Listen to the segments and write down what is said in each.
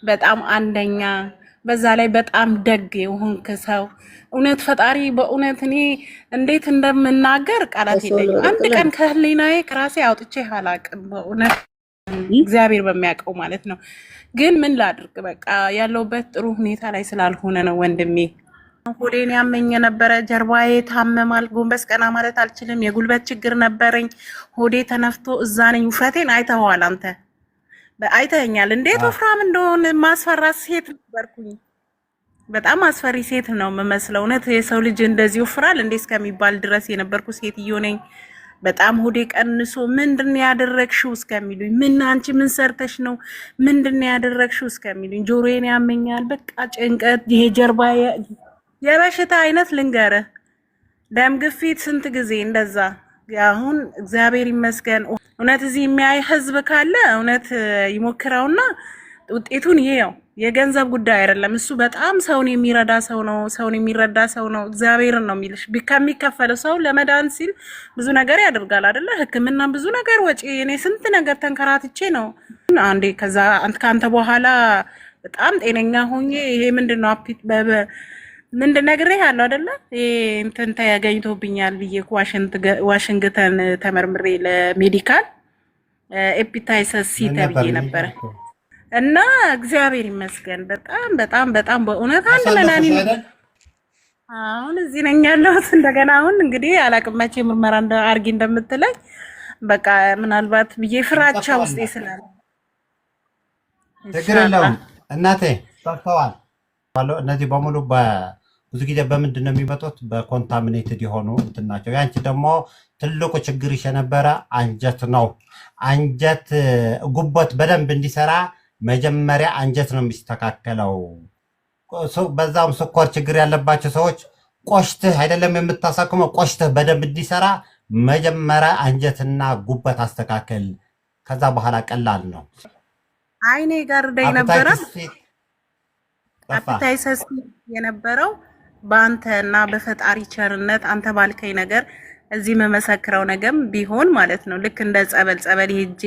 በጣም አንደኛ፣ በዛ ላይ በጣም ደግ የሆንክ ሰው፣ እውነት ፈጣሪ በእውነት እኔ እንዴት እንደምናገር ቃላት የለኝም። አንድ ቀን ከህሊናዬ ከራሴ አውጥቼ አላቅም። በእውነት እግዚአብሔር በሚያውቀው ማለት ነው። ግን ምን ላድርግ፣ በቃ ያለሁበት ጥሩ ሁኔታ ላይ ስላልሆነ ነው ወንድሜ። ሆዴን ያመኝ የነበረ፣ ጀርባዬ ታመማል። ጎንበስ ቀና ማለት አልችልም። የጉልበት ችግር ነበረኝ። ሆዴ ተነፍቶ እዛ ነኝ። ውፍረቴን አይተኸዋል አንተ፣ አይተኸኛል። እንዴት ወፍራም እንደሆን፣ ማስፈራ ሴት ነበርኩኝ። በጣም አስፈሪ ሴት ነው የምመስለው። እውነት የሰው ልጅ እንደዚህ ወፍራል እንዴ እስከሚባል ድረስ የነበርኩ ሴትዮ ነኝ። በጣም ሆዴ ቀንሶ ምንድን ነው ያደረግሽው እስከሚሉኝ፣ ምን አንቺ ምን ሰርተሽ ነው፣ ምንድን ነው ያደረግሽው እስከሚሉኝ፣ ጆሮዬን ያመኛል። በቃ ጭንቀት፣ ይሄ ጀርባ የበሽታ አይነት ልንገርህ፣ ደም ግፊት ስንት ጊዜ እንደዛ። አሁን እግዚአብሔር ይመስገን። እውነት እዚህ የሚያይ ህዝብ ካለ እውነት ይሞክረውና ውጤቱን ይየው። የገንዘብ ጉዳይ አይደለም። እሱ በጣም ሰውን የሚረዳ ሰው ነው። ሰውን የሚረዳ ሰው ነው። እግዚአብሔርን ነው የሚልሽ። ከሚከፈለው ሰው ለመዳን ሲል ብዙ ነገር ያደርጋል አይደለ? ሕክምና ብዙ ነገር ወጪ። እኔ ስንት ነገር ተንከራትቼ ነው አንዴ ከዛ ከአንተ በኋላ በጣም ጤነኛ ሆኜ። ይሄ ምንድን ነው፣ ምንድን ነግሬህ አለው አይደለ? ይሄ እንትን ተገኝቶብኛል ብዬ ዋሽንግተን ተመርምሬ ለ medical hepatitis C ምን ነበር ተብዬ ነበረ እና እግዚአብሔር ይመስገን በጣም በጣም በጣም በእውነት አንድ አሳለፉሽ መድኃኒት አይደል? አሁን እዚህ ነኝ ያለሁት። እንደገና አሁን እንግዲህ አላቅም መቼ ምርመራ አርጊ እንደምትለኝ፣ በቃ ምናልባት ብዬ ፍራቻ ውስጤ ጠፍተዋል። ስላለ ችግር ኢንሻአላህ። የለውም እናቴ፣ ጠፍተዋል። እነዚህ በሙሉ ብዙ ጊዜ በምንድን ነው የሚመጡት? በ contaminated የሆኑ እንትን ናቸው። ያንቺ ደግሞ ትልቁ ችግርሽ የነበረ አንጀት ነው። አንጀት ጉበት በደንብ እንዲሰራ መጀመሪያ አንጀት ነው የሚስተካከለው። በዛም ስኳር ችግር ያለባቸው ሰዎች ቆሽትህ አይደለም የምታሳክመው፣ ቆሽትህ በደንብ እንዲሰራ መጀመሪያ አንጀትና ጉበት አስተካከል። ከዛ በኋላ ቀላል ነው። አይኔ ጋርደኝ ነበረ። Hepatitis C ጠፋ። Hepatitis C የነበረው በአንተ እና በፈጣሪ ቸርነት አንተ ባልከኝ ነገር እዚህ የምመሰክረው ነገም ቢሆን ማለት ነው። ልክ እንደ ጸበል ጸበል ሄጄ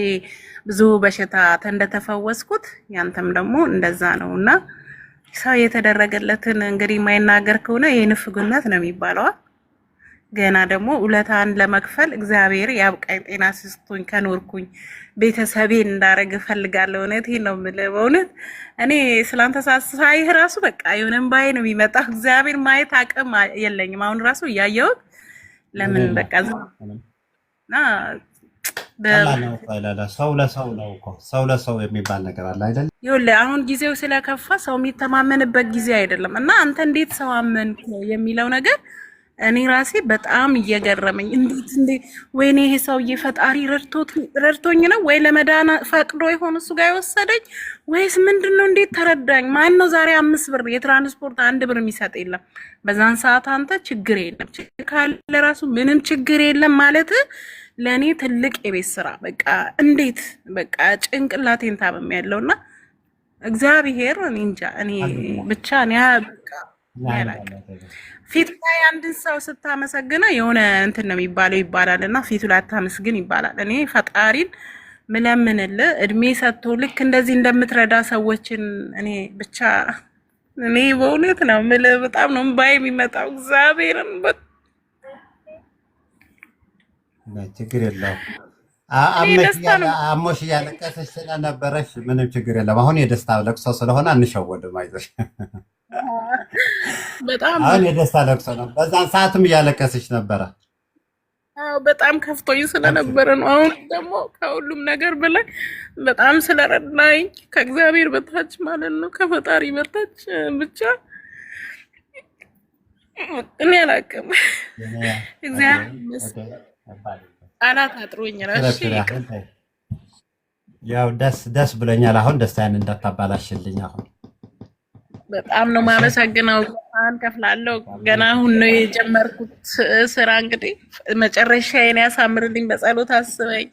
ብዙ በሽታ እንደተፈወስኩት ያንተም ደግሞ እንደዛ ነው። እና ሰው የተደረገለትን እንግዲህ የማይናገር ከሆነ ይህ ንፍግነት ነው የሚባለው። ገና ደግሞ ውለታን ለመክፈል እግዚአብሔር ያብቃኝ፣ ጤና ስስቶኝ ከኖርኩኝ ቤተሰቤን እንዳረግ እፈልጋለሁ። እውነቴን ነው የምልህ። በእውነት እኔ ስላንተ ሳይህ ራሱ በቃ የሆነ እምባዬ ነው የሚመጣው። እግዚአብሔር ማየት አቅም የለኝም። አሁን ራሱ እያየሁት ለምን ምንም በቃ ምንም እና ቀላል ነው እኮ አይደለ? ሰው ለሰው ነው እኮ፣ ሰው ለሰው የሚባል ነገር አለ አይደል? ይኸውልህ አሁን ጊዜው ስለከፋ ሰው የሚተማመንበት ጊዜ አይደለም። እና አንተ እንዴት ሰው አመንክ የሚለው ነገር እኔ ራሴ በጣም እየገረመኝ፣ እንዴት እንዴ፣ ወይኔ ይሄ ሰውዬ ፈጣሪ ረድቶኝ ነው ወይ ለመዳን ፈቅዶ ይሆን እሱ ጋር የወሰደኝ ወይስ ምንድን ነው? እንዴት ተረዳኝ? ማን ነው ዛሬ 5 ብር የትራንስፖርት 1 ብር የሚሰጥ የለም። በዛን ሰዓት አንተ ችግር የለም፣ ችግር ካለ ራሱ ምንም ችግር የለም ማለት ለእኔ ትልቅ የቤት ስራ። በቃ እንዴት በቃ ጭንቅላቴን ታመም ያለውና እግዚአብሔር እኔ እንጃ፣ እኔ ብቻ እኔ በቃ እኔ አላውቅም። ፊት ላይ አንድን ሰው ስታመሰግነው የሆነ እንትን ነው የሚባለው ይባላል፣ እና ፊቱ ላይ አታመስግን ይባላል። እኔ ፈጣሪን ምለምንልህ እድሜ ሰጥቶ ልክ እንደዚህ እንደምትረዳ ሰዎችን እኔ ብቻ እኔ በእውነት ነው የምልህ፣ በጣም ነው እምባዬ የሚመጣው እግዚአብሔርን ችግር የለውም። እኔ ደስታ ነው። አሞሽ እያለቀሰሽ ስለነበረሽ ምንም ችግር የለም። አሁን የደስታ ለቅሶ ስለሆነ አንሸወድም። አይዞሽ። በጣም አሁን የደስታ ለቅሶ ነው። በዛን ሰዓትም እያለቀሰች ነበረ። አዎ፣ በጣም ከፍቶኝ ስለነበረ ነው። አሁን ደግሞ ከሁሉም ነገር በላይ በጣም ስለረዳኝ ከእግዚአብሔር በታች ማለት ነው፣ ከፈጣሪ በታች ብቻ እኔ አላውቅም። እግዚአብሔር ይመስገን። ቃላት አጥሮኝ ነው። እሺ ይቅር። ያው ደስ ደስ ብሎኛል። አሁን ደስታዬን እንዳታባላሽልኝ አሁን። በጣም ነው የማመሰግነው። ከፍላለሁ። ገና አሁን ነው የጀመርኩት ስራ። እንግዲህ መጨረሻዬን ያሳምርልኝ፣ በጸሎት አስበኝ።